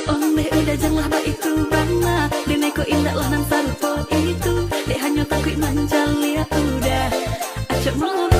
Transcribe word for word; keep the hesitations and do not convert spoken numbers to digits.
Ong leh udah janganlah bak itu bana. Denai ko indak lah nan sarupo itu. Dek hanyo takut manjal lihat udah. Acok mau